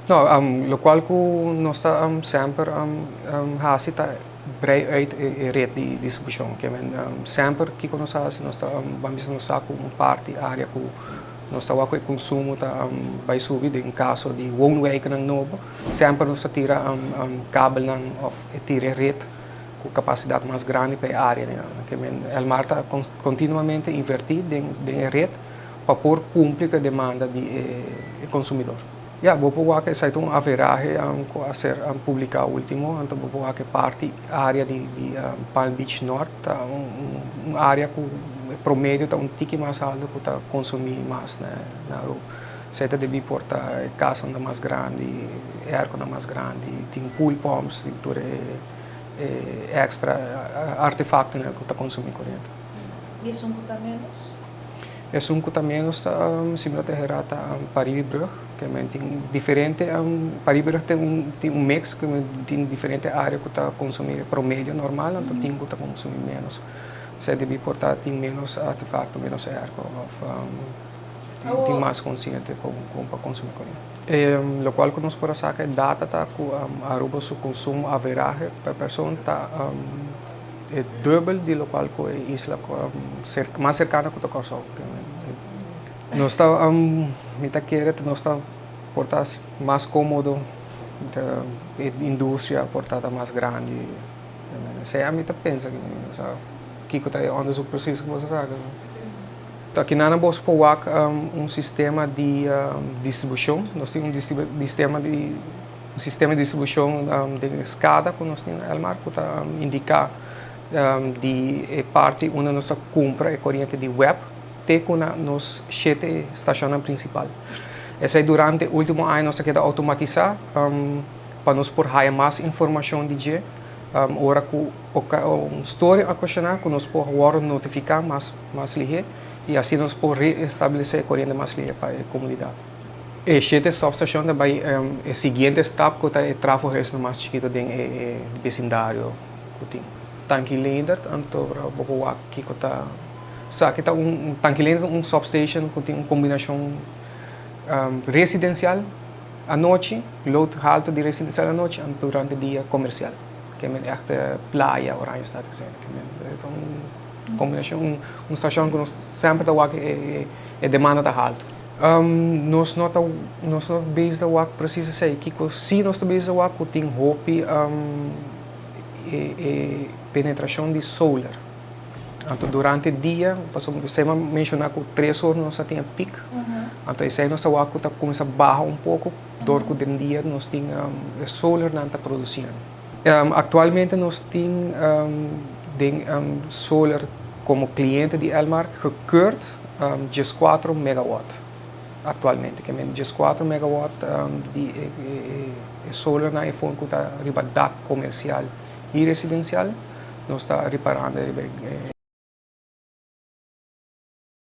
No, lokual ku nos ta semper hasi ta brei uit e ret di distribushon. Ke men semper kiko nos hasi, nos ta ban bisa nos sa ku un parti área ku nos ta wak ku e konsumo ta bai subi den kaso di woonwijkennan nobo, semper nos ta tira kabelnan òf e tira e ret ku kapasidat mas grandi pa e áreanan. Ke men Elmar ta kontinuamente invertí den e ret pa por kumpli ku e demanda di e konsumidor. Ya, bo por wak esei ta un averahe ku a ser publiká último, anto bo por wak e parti área di Palm Beach Nort ta un área ku e promedio ta un tiki mas altu ku ta konsumí mas na Aruba. Esei ta debí por ta e kasnan ta mas grandi, e airconan mas grandi, tin pool pumps, tin tur e èkstra artefaktonan ku ta konsumí koriente. I esun ku ta ménos? Esun ku ta ménos ta si mi no ta herá ta Paribibrug, ke men tin diferente Paribibrug tin un tin un mix ke men tin diferente área ku ta konsumí promedio normal anto tin ku ta konsumí ménos. Esei debí por ta tin ménos artefakto, ménos airco òf tin mas konsiente kon kon pa konsumí koriente. Lokual ku nos por a saka e data ta ku Aruba su konsumo averahe per person ta e dubbel di lokual ku e isla mas serkano ku ta Kòrsou. Nos ta, mi ta kere nos ta por ta mas kómodo, e industria por ta mas grandi. Esei ami ta pensa, kiko ta e onderzoek presis ku bo ta saka. Akinan bo por wak un sistema di distribushon. Nos tin un sistema di un sistema di distribushon den SCADA ku nos tin na Elmar ku ta indiká di e parti unda nos ta kumpra e koriente di web te ku na nos shete stashonnan prinsipal. Esei durante último aña nos a keda outomatisá pa nos por haya mas informashon di dje ora ku un storing a okashoná ku nos por wòrdu notifiká mas mas lihé i asina nos por reestablesé e koriente mas lihé pa e komunidat. E shete substation ta bai e siguiente stap ku ta e trafohuisnan mas chikito den e besindario ku tin. Tanki Leendert anto bo por wak kiko ta esaki ta un Tanki Leendert un substation ku tin un kombinashon residensial anochi, load halto di residensial anochi anto durante dia komersial ke men ègt playa Oranjestad ke men ta un kombinashon un stashon ku nos semper ta wak e demanda ta halto. Nos no ta nos no bezig ta wak presis esei. Kiko si nos ta bezig ta wak ku tin hopi e penetrashon di solar. Anto durante dia, pasobra mi semper a menshoná ku tres or nos a tin e pik, anto esei nos ta wak ku ta kuminsá baha un poko dor ku den dia nos tin e solarnan ta produsiendo. Aktualmente nos tin den solar komo kliente di Elmar gekeurd 14 megawatt aktualmente. Ke men 14 megawatt di e solarnan e fon ku ta riba dak komersial i residensial nos ta riparando riba e.